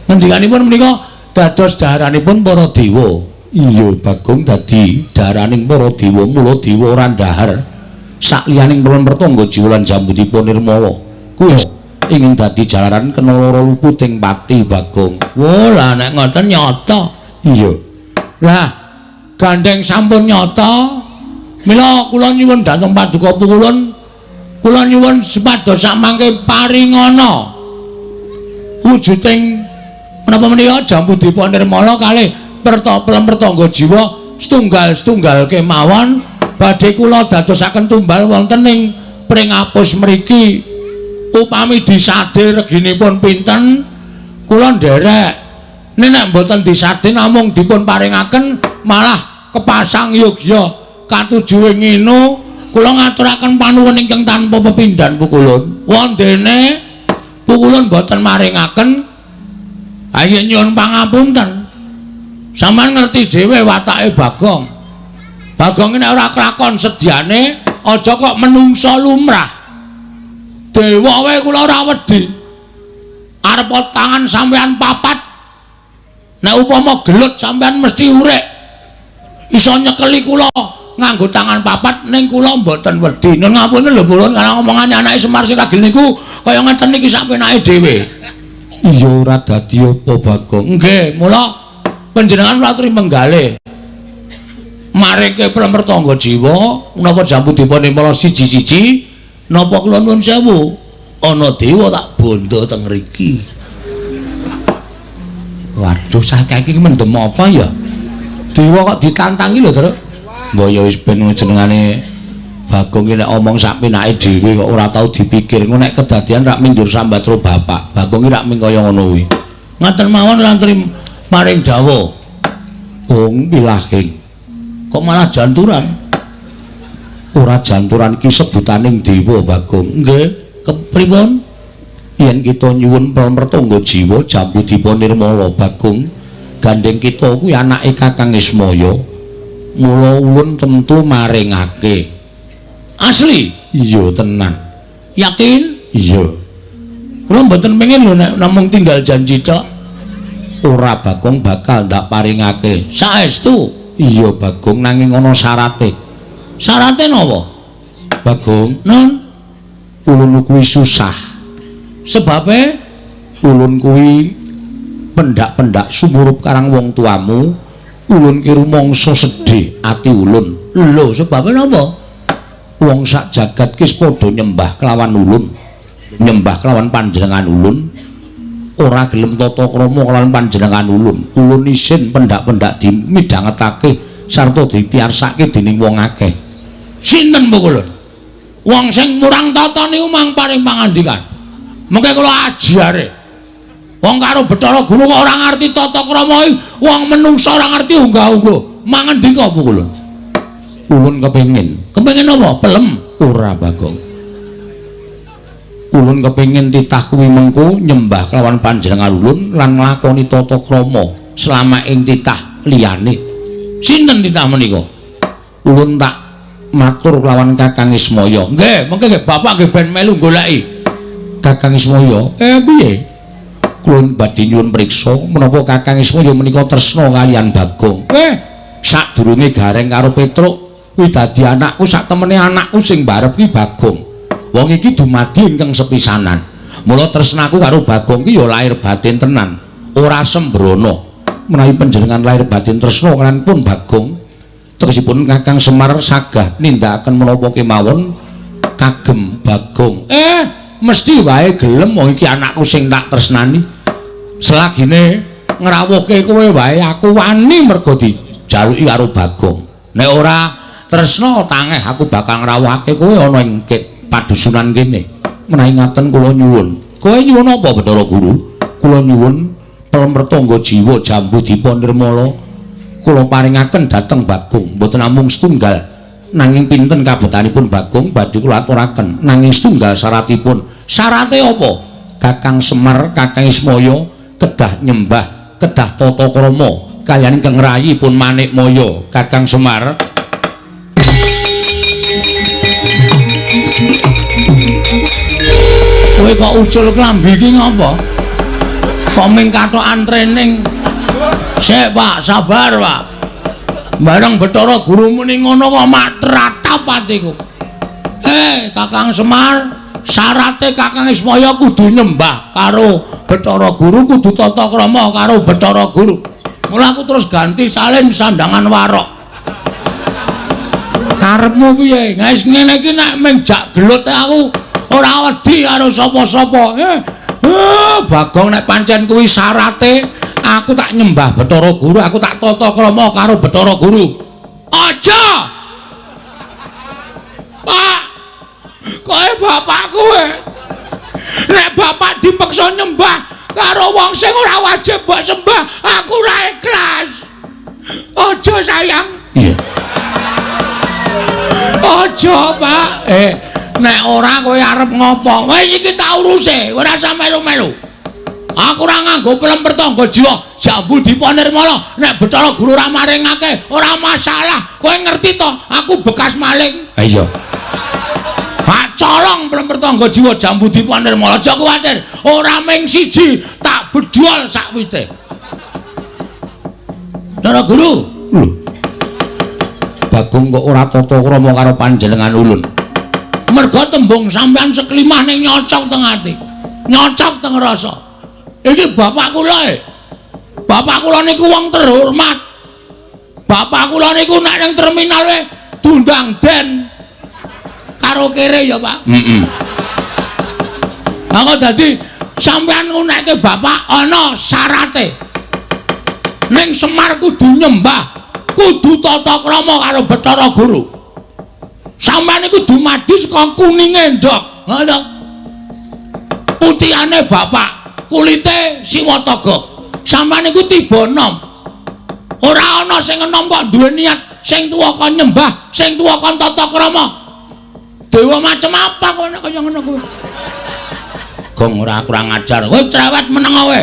Ngendikanipun menika dados daharanipun para dewa. Iya, Bagong, dadi daharaning para dewa, mula dewa ora ndahar sakliyaning pelem pertangga jiwa lan jambu dipa nirmala. Kuwi Ingin dadi jalaran kena lara luputing pati Bagong. Wo lah nek ngoten nyata. Iya. Lah gandeng sampun nyata. Mila kula nyuwun dhateng paduka pukulun, kula nyuwun supados samangke paringana wujuding menapa menika Jambu Dipa Nirmala kalih pertangga jiwa setunggal-setunggal kemawon badhe kula dadosaken tumbal wonten ing Pringapus mriki. Upami disade reginipun pinten kula nderek. Nek mboten disade namung dipun paringaken malah kepasang yogya katujuwe nginu. Kula ngaturaken panuwun ingkang tanpa pepindhan pukulun. Wondene pukulun mboten maringaken, ayo nyuwun pangapunten. Sampeyan ngerti dhewe watake Bagong. Bagong nek ora klakon sedyane aja kok menungsa lumrah. Dewa wae kula ora wedi. Arep tangan sampeyan papat. Nek upama gelut sampeyan mesti urek. Iso nyekeli kula nganggo tangan papat ning kula mboten wedi. Nun ngapunten lho Pulun, karena omongane anake Semar sing ragil niku kaya ngeten niki sak penake dhewe. Iya ora dadi apa Bagong. Nggih, mula panjenengan latri menggalih. Mareke pertangga jiwa menapa Jambu Dipa Nirmala siji-siji napa kula nuwun sewu ana dewa tak bondo teng mriki. Waduh, saiki iki mendem apa ya? Dewa kok ditantangi lho, Truk. Mbok ya wis ben jenengane Bagong iki nek omong sak penake dhewe kok ora tau dipikir. Engko nek kedadian rak minjur sambat karo bapak. Bagong iki rak ming kaya ngono kuwi. Ngaten mawon lantri paring dawuh. Ung pilahing. Kok malah janturan? Ora janturan iki sebutaning dewa Bagong. Nggih, kepripun? Yen kita nyuwun pertangga jiwa Jambu Dipa Nirmala Bagong, gandeng kita kuwi anake Kakang Ismaya. Mula ulun tentu maringake. Asli? Iya tenan. Yakin? Iya. Kula mboten pengin lho nek namung tinggal janji tok. Ora Bagong bakal ndak paringake. Saestu? Iya Bagong, nanging ana syarate. Syarate napa? Bagong, nun ulun kuwi susah. Sebabe ulun kuwi pendak-pendak sumurup karang wong tuamu, ulun ki rumangsa sedih ati ulun. Lho, sebabe napa? Wong sak jagat ki padha nyembah kelawan ulun, nyembah kelawan panjenengan ulun, ora gelem tata krama kelawan panjenengan ulun. Ulun isin pendak-pendak dimidhangetake sarta dipiyarsake dening wong akeh. Sinten pukulun? Wong sing murang tata niku mang paring pangandikan. Mengke kula ajare. Wong karo Bathara Guru kok ora ngerti tata krama iki, wong menungsa ora ngerti unggah-ungguh. Mangandika pukulun. Ulun kepengin. Kepengin apa? Pelem? Ora Bagong. Ulun kepengin titah kuwi mengko nyembah kelawan panjenengan ulun lan nglakoni tata krama selama ing titah liyane. Sinten titah menika? Ulun tak matur kelawan Kakang Ismaya. Nggih, mengke nggih bapak nggih ben melu goleki. Kakang Ismaya, piye? Kula badhe nyuwun priksa menapa Kakang Ismaya menika tresna kaliyan Bagong. Sadurunge Gareng karo Petruk kuwi dadi anakku, sak temene anakku sing barep ki Bagong. Wong iki dumadi ingkang sepisanan. Mula tresnaku karo Bagong ki ya lahir batin tenan, ora sembrono. Menawi panjenengan lahir batin tresna kaliyan pun Bagong, tegesipun Kakang Semar sagah nindakaken menapa kemawon kagem Bagong. Mesti wae gelem wong iki anakku sing tak tresnani. Selagine ngrawuhke kowe wae aku wani mergo dijaluki karo Bagong. Nek ora tresna tangeh aku bakal ngrawuhake kowe ana ing padusunan kene. Menawi ngaten kula nyuwun. Kowe nyuwun apa Bathara Guru? Kula nyuwun pelem pertangga jiwa Jambu Dipa Nirmala kula paringaken dhateng Bagong. Mboten namung setunggal, nanging pinten kabetanipun Bagong badhe kula aturaken. Nanging setunggal syaratipun. Syarate apa? Kakang Semar, Kakang Ismaya kedah nyembah, kedah tata krama kaliyan ingkang rayipun Manikmaya. Kakang Semar. Kowe kok ucul klambi iki ngapa? Kok ming kathokan training? Sik, Pak, sabar, Pak. Bareng Bathara Guru muni ngono kok matratap atiku. Kakang Semar, Syarate Kakang Ismaya kudu nyembah karo Bathara Guru, kudu tata krama karo Bathara Guru. Mula aku terus ganti salin sandangan warok. Karepmu piye? Wis ngene iki nek mung jak gelut aku ora wedi karo sapa-sapa. Bagong nek pancen kuwi syarate aku tak nyembah Bathara Guru, aku tak tata krama karo Bathara Guru. Aja. Pak, kowe bapakku e. Nek bapak dipeksa nyembah karo wong sing ora wajib mbok sembah, aku ora ikhlas. Aja sayang. Iya. Aja, Pak. Nek ora kowe arep ngopo? Wis iki tak uruse, ora usah melu-melu. Aku ora nganggo pelem pertangga jiwa, jambu dipa nirmala. Nek Bathara Guru ora maringake, ora masalah. Kowe ngerti to, aku bekas maling. Ha iya. Pak colong pelem pertangga jiwa jambu dipa nirmala. Aja kuwatir, ora ming siji, tak bedol sakwite. Bathara Guru. Lho. Bagong kok ora tata krama karo panjenengan ulun. Merga tembung sampean seklimah ning nyocok teng ati. Nyocok teng rasa. Iki bapak kula e. Bapak kula niku wong terhormat. Bapak kula niku nek ning terminal e diundang den. Karo kere ya, Pak. Heeh. Lah kok dadi sampean ngunekke bapak ana syarate. Ning Semar kudu nyembah, kudu tata krama karo Bathara Guru. Sampeyan iku dumadi saka kuninge ndhok. Ngono. Putihane bapak, kulite Siwataga. Sampeyan iku tiba enom. Ora ana sing enom kok duwe niat sing tuwa kon nyembah, sing tuwa kon tata krama. Dewa macem apa kowe nek kaya ngono kuwi? Gong ora kurang ajar. Kowe cerewet meneng kowe.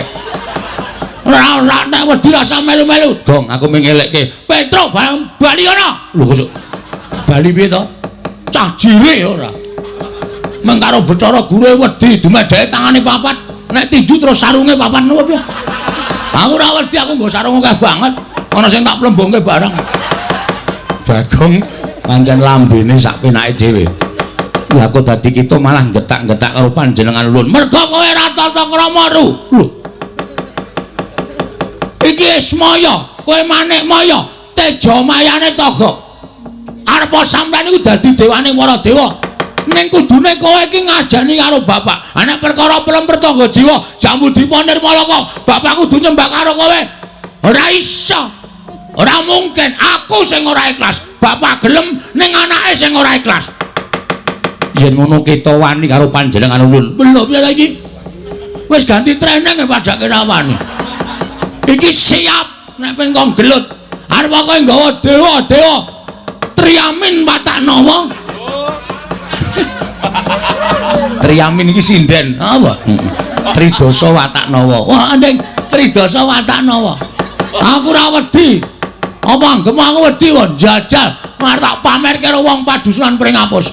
Ora ora nek wedi rasa melu-melu. Gong aku mung ngelekke. Petro bali ana. Lho kok bali piye to? Cah jire ora. Meng karo Bathara Guru wedi dumedheke tangane papat. Nek tinju terus sarunge papat ngono piye? Aku ora wedi, aku nggo sarung akeh banget. Ana sing tak plembongke barang. Bagong pancen lambene sak penake dhewe. Lah kok dadi kita malah getak-getak karo panjenengan ulun. Merga kowe ora tata krama ru. Lho. Iki Ismaya, kowe manik maya, teja mayane taga. Arep sampeyan iku dadi dewane para dewa. Ning kudune kowe iki ngajani karo bapak. Ha nek perkara pelem pertangga jiwa, jambu dipa nirmala kok bapak kudu nyembah karo kowe. Ora iso. Ora mungkin, aku sing ora ikhlas. Bapak gelem ning anake sing ora ikhlas. Yen ngono kita wani karo panjenengan ulun. Lho piye ta iki? Wis ganti treneng padake ra wani. Iki siap nek pengen kong gelut. Arep kowe nggawa dewa-dewa Triamin watak nawa. Triamin iki sinden. Apa? Tridasa watak nawa. Wah, andeng Tridasa watak nawa. Aku ora wedi. Apa anggem aku wedi kok njajal arep tak pamer karo wong padusunan Pringapus.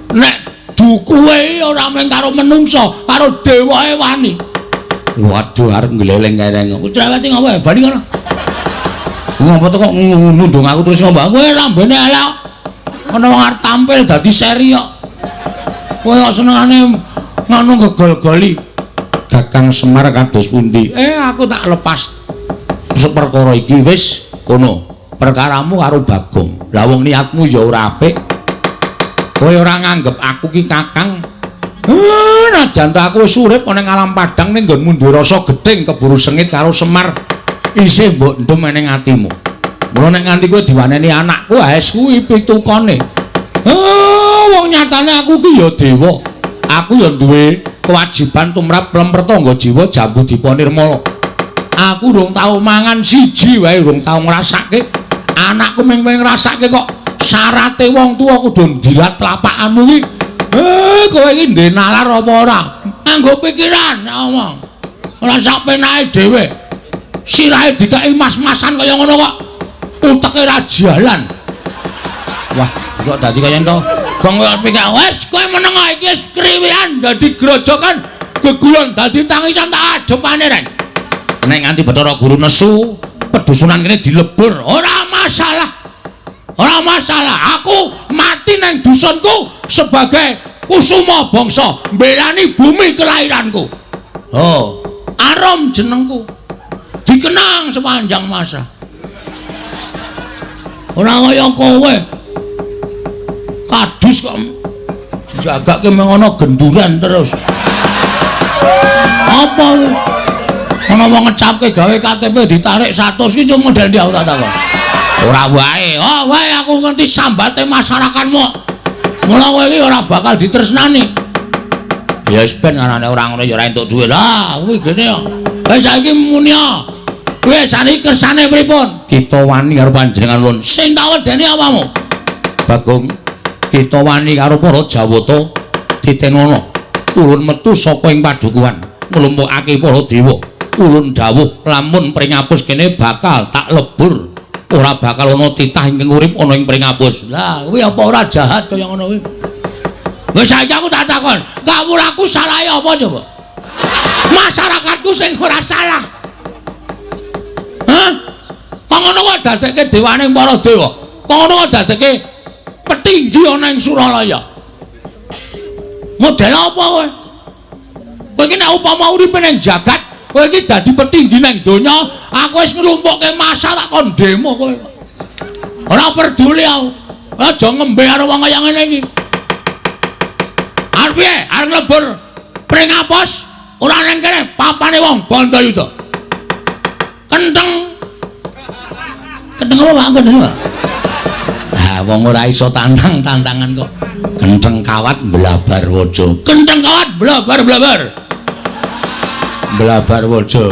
Nek dukuwe ora mung karo menungsa, karo dewae wani. Waduh, arep ngleleng kereng. Cerewet ngopo bali ngono. Ngopo to kok nundung aku terus ngopo? Kowe lambene elek. Ana wong arep tampil dadi seri kok. Kowe kok senengane ngono gegol-goli. Kakang Semar kados pundi? Aku tak lepas seperkara iki wis kono. Perkaramu karo Bagong. Lah wong niatmu ya ora apik. Kowe ora nganggep aku ki kakang. Najan ta aku wis urip ana ing alam padang ning nggonmu duwe rasa gething keburu sengit karo Semar. Isih mbok ndem ning atimu. Mula nek nganti kowe diwaneni anakku, wis kuwi pitukane. Wong nyatane aku ki ya dewa. Aku ya duwe kewajiban tumrap lempertangga jiwa jambu dipa nirmala. Aku urung tau mangan siji wae urung tau ngrasake. Anakku mung ngrasake kok syarate wong tuwa kudu ndilat tlapakanmu iki. Kowe iki ndek nalar apa ora? Nganggo pikiran ngomong. Ora sak penake dhewe. Sirahe dikeki mas-masan kaya ngono kok uteke ra jalan. Wah, kok dadi kaya ento. Gong kok pikir wis kowe meneng iki wis kriwian dadi grojokan geguyon dadi tangisan tak adepane reng. Nek nganti Bathara Guru nesu, pedusunan kene dilebur, ora masalah. Ora masalah, aku mati nang dusunku sebagai Kusuma bangsa mbelani bumi kelahiranku. Oh, arum jenengku. Dikenang sepanjang masa. Ora kaya kowe. Kadus kok jagake mengono genduran terus. Apa? Ana wong ngecapke gawe KTP ditarik 100 ki cuma model ndi aku tak takon. Ora wae. Oh, wae aku ngerti sambate masyarakatmu. Mula kowe iki ora bakal ditresnani. Ya wis ben anane ora ngono ya ora entuk duwe. Lah, kuwi gene kok. Wis saiki muni ya. Kowe saniki kersane pripun? Kita wani karo panjenengan lun. Sing tak wedeni apamu? Bagong, kita wani karo para Jawata titenono. Ulun metu saka ing padukuhan, nglumpukake para dewa. Ulun dawuh lamun pringapus kene bakal tak lebur. Ora bakal ana titah ingkang urip ana ing pringapus. Lah, kuwi apa ora jahat kaya ngono kuwi? Wis saiki aku tak takon, kawulaku salahe apa coba? Masyarakatku sing ora salah. Hah? Kok ngono kok dadekke dewane para dewa? Kok ngono kok dadekke petinggi ana ing Suralaya? Model apa kowe? Kowe iki nek upama uripe ning jagat, kowe iki dadi petinggi ning donya, aku wis nglumpukke massa tak kon demo kowe. Ora peduli aku. Aja ngembe karo wong kaya ngene iki. Arep piye? Arep nglebur pringapus ora ning kene papane wong Bandayuda. Kenteng. Kenteng apa Pak? Kenteng apa? Ah, wong ora iso tantang-tantangan kok. Kenteng kawat blabar waja. Kenteng kawat blabar-blabar. Blabar waja.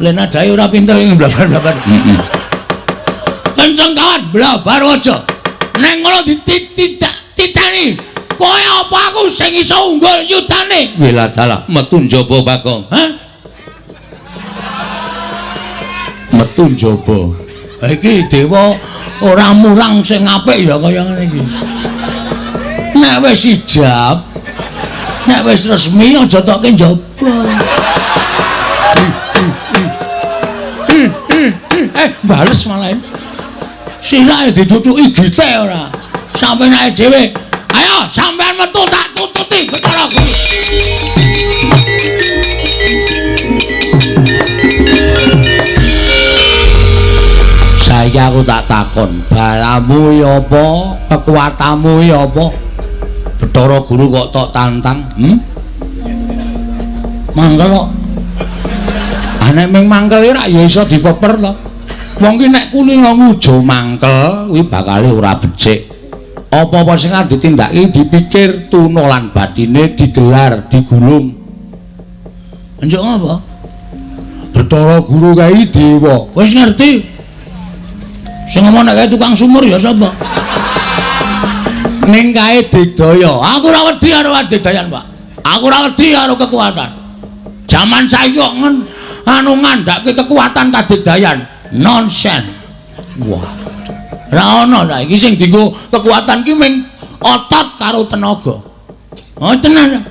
Lha nadahe ora pinter ing blabar-blabar. Heeh. Kenceng kawat blabar waja. Neng ngono dititani. Kowe apa aku sing iso unggul yudane? Wiladalah metu njaba Bagong. Hah? Metu njaba. Iki dewa ora mulang sing apik ya kaya ngene iki. Nek wis ijab, nek wis resmi aja tokke njaba. Bales malah. Sirahe dicucuki gite ora. Sampe nek dhewe. Ayo sampean metu tak tututi Bathara Guru. Saiki aku tak takon, balamu ya apa? Kekuatanmu ya apa? Bathara Guru kok tok tantang? Mangkel kok. Ah nek ming mangkel ora ya iso dipeper to. Wong ki nek kulino ngujo mangkel kuwi bakale ora becik. Apa-apa sing arep ditindakake dipikir tuna lan batine digelar, digulung. Njuk ngapa? Bathara Guru kae dewa. Wis ngerti. Sing ngomong nek kae tukang sumur ya sapa? Ning kae digdaya. Aku ora wedi karo adigdayan, Pak. Aku ora wedi karo kekuatan. Jaman saiki kok anu ngandhake kekuatan kadigdayan. Nonsen. Wah. Ora ana saiki sing dienggo kekuatan ki mung otot karo tenaga. Oh tenan.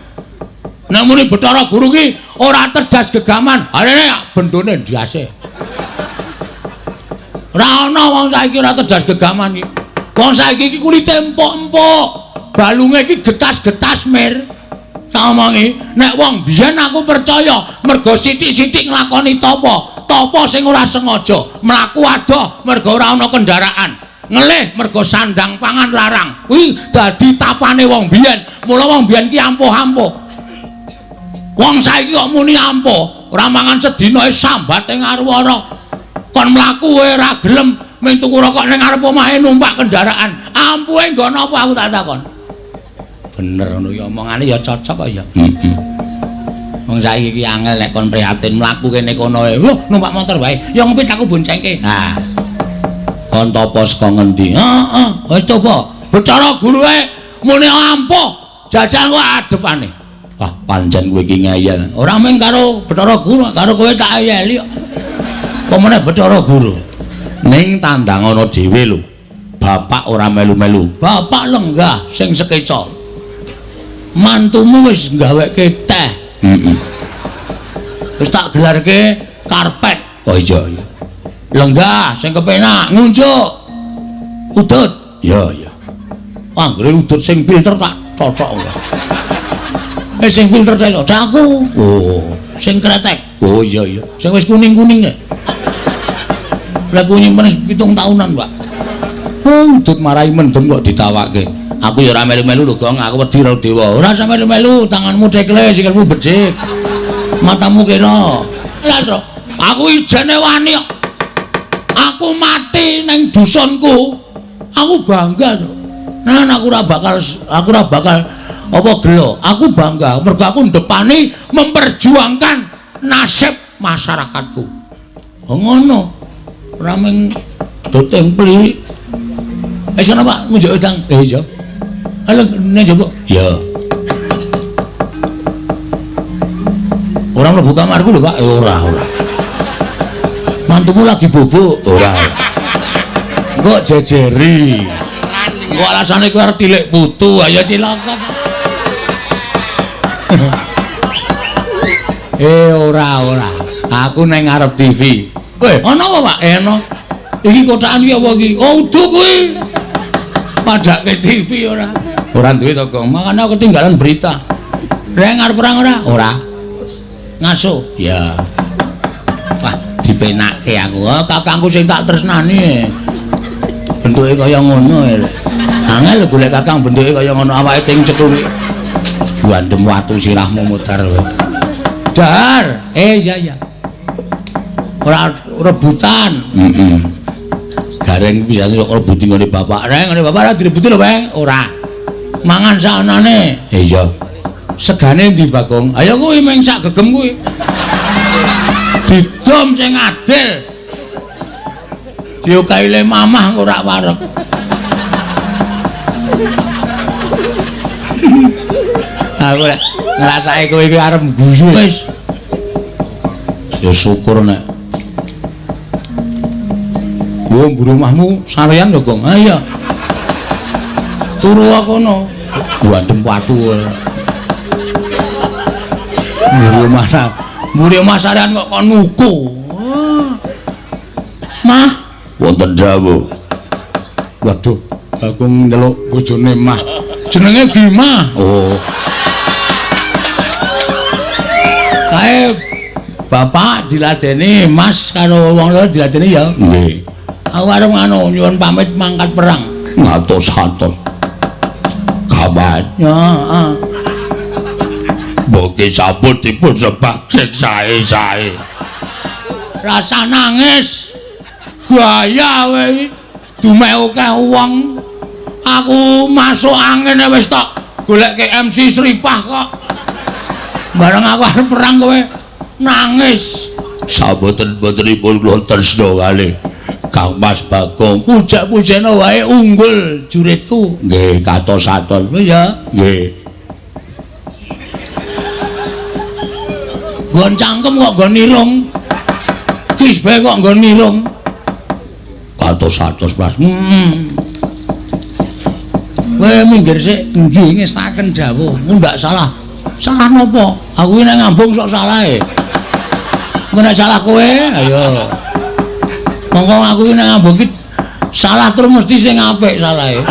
Nek muni Bathara Guru ki ora terdas gegaman, arene bendone ndase. Ora ana wong saiki ora terdas gegaman iki. Wong saiki iki kulite empuk-empuk, balunge iki getas-getas mir. Tak omongi, nek wong biyen aku percaya mergo sithik-sithik nglakoni tapa, tapa sing ora sengaja, mlaku adoh mergo ora ana kendaraan, ngelih mergo sandang pangan larang. Kuwi dadi tapane wong biyen. Mula wong biyen ki ampuh-ampuh. Wong saiki kok muni ampuh, ora mangan sedina sambate ngaruwara. Kon mlaku ora gelem mung tuku rokok ning ngarep omahe numpak kendaraan. Ampuhe nggon apa aku tak takon. Bener ngono ya omongane ya cocok kok ya. Heeh. Wong saiki iki angel nek kon prihatin mlaku kene kono e. Loh, numpak motor wae. Ya ngepit aku boncengke. Ha. Kon topo saka ngendi? Heeh, wis coba. Bathara Guru e muni ampuh, jajal kok adepane. Wah, pancen kowe iki ngeyel. Ora mung karo Bathara Guru, karo kowe tak eyeli kok. Apa meneh Bathara Guru? Ning tandang ana dhewe lho. Bapak ora melu-melu. Bapak lenggah sing sekeca. Mantumu wis gaweke teh. Heeh. Wis tak gelarke karpet. Oh iya iya. Lenggah sing kepenak ngunjuk. Udut. Iya iya. Anggere udut sing pinter tak Cocok. Sing filter cocok aku. Oh, sing kretek. Oh iya iya. Sing wis kuning-kuning ya. Lah ku nyimpen 7 tahunan, Pak. Oh, udut marai mendem kok ditawake. Aku ya ora melu-melu lho, Gong. Aku wedi karo dewa. Ora usah melu-melu, tanganmu cekle, sikilmu becik. Matamu kira. Lah, Tru, aku ijene wani kok. Aku mati ning dusunku. Aku bangga, Tru. Nah, aku ora bakal apa gelo. Aku bangga mergo aku ndepani memperjuangkan nasib masyarakatku. Oh, ngono. Ora mung doteng plirik. Wis ana, Pak, munjuk wedang. Iya. Halo, ning njaba. Ya. Ora mlebu kamarku lho, Pak. Ora, ora. Mantumu lagi bobok. Ora. Engko jejeri. Engko alasane kowe arep tilik putu, ayo cilaka. Ora, ora. Aku ning ngarep TV. Weh, ana apa, Pak? Ana. Iki kotakan iki apa iki? Oh, udu kuwi. Padake TV ora. Ora duwe to, Gong. Makane aku ketinggalan berita. Reng arep perang ora? Ora. Ngaso. Ya. Wah, dipenake aku. Oh, kakangku sing tak tresnani. Bentuke kaya ngono. Angel golek kakang bentuke kaya ngono, awake ting cekuri. Gandem watu sirahmu mutar kowe. Dahar. Iya iya. Ora rebutan. Heeh. Gareng bisa sok rebuti nggone bapak. Reng nggone bapak ora direbuti lho, Pak. Ora. Mangan saanane. Iya. Segane ndi, Bagong? Ayo kuwi mung sak gegem kuwi. Didom sing adil. Diokaile mamah ora wareg. Aku lek ngrasake kowe iki arep guyu. Wis. Ya syukur nek. Wo mburi omahmu sarean lho, Gong. Ha iya. Turu kono. Gandem watu. Mburi omah. Mburi omah sarean kok kon nuku. Mah, wonten dawuh. Waduh, Bagong ndelok bojone Mah. Jenenge Gimah. Oh. Kae bapak diladeni, Mas karo wong loro diladeni ya. Nggih. Aku arep ngono nyuwun pamit mangkat perang. Ngatos-atos. Kabar. Ya, heeh. Mboke sampun dipun sebak sing sae-sae. Rasa nangis. Gaya kowe iki. Dumeh akeh wong. Aku masuk angin wis tok golekke MC Sripah kok. Bareng aku arep perang kowe nangis. Saboten-botenipun kula tresna kalih Kang Mas Bagong. Pujak-pujana wae unggul juritku. Nggih, katos-atos. Ya, nggih. Nggon cangkem kok nggon irung. Kisbe kok nggon irung. Katos-atos, Mas. Kowe minggir sik, nggih ngestaken dawuh. Ndak salah. Salah napa? Aku iki nek ngambung sok salahe. Nek salah kowe, ayo. Monggo aku iki nek ngambung iki salah terus mesti sing apik salahe.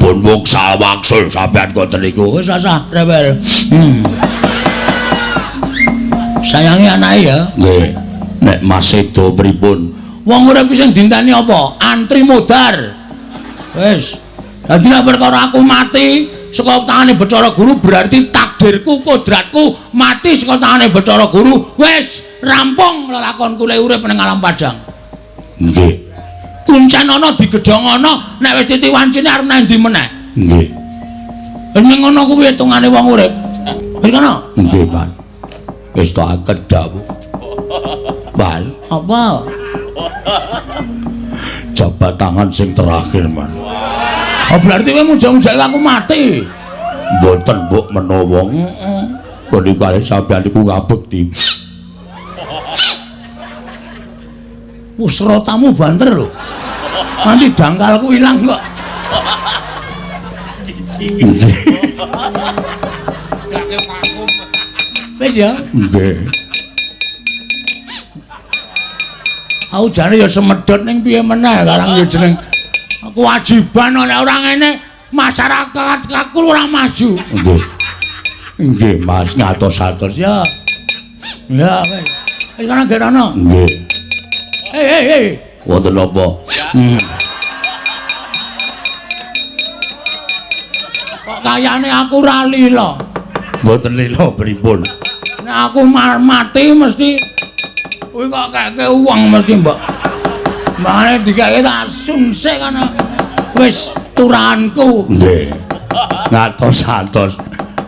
Pun wong wangsul sampean ngoten niku. Wis asah rewel. Sayangi anake ya. Nggih. Nek Mas sedo pripun? Wong urip ki sing dinteni apa? Antri modar. Wis. Dadi nek perkara aku mati saka tangane Bathara Guru berarti takdirku, kodratku mati saka tangane Bathara Guru. Wis rampung lelakonku le urip ning alam padang. Nggih. Kuncen ana digedhong ana, nek wis titi wancine arep nang ndi meneh? Nggih. Ning ngono kuwi hitungane wong urip. Wis ngono? Nggih, Pak. Wis tak kedhawuh. Pak, apa? Jabat tangan sing terakhir, Mas. Oh, berarti kowe mujang-mujang aku mati. Mboten mbok menawa. Heeh. Punika sampeyan niku ngabekti. Wah, serotamu banter lho. Nanti dangkalku ilang kok. Wis ya? Nggih. Aku jane ya semedhot ning piye meneh karang ya jeneng kewajiban nek ora ngene Masyarakat aku ora maju. Nggih. Nggih, Mas, ngatos-atos ya. Ya wis. Wis kana gerono. Nggih. Hei. Wonten napa? Kok kayane aku ora lila. Mboten lila pripun? Nek aku mati mesti kuwi kok keke uang mesti, Mbok. Mangane dikeke tak sungsik kana. Wis turahanku. Nggih. Ngatos-atos.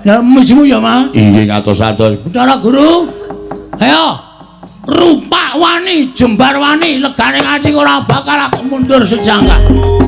Ya misimu ya, Mas. Inggih ngatos-atos. Bathara Guru. Ayo. Rupak wani, jembar wani, legane ati ora bakal aku mundur sejangkah.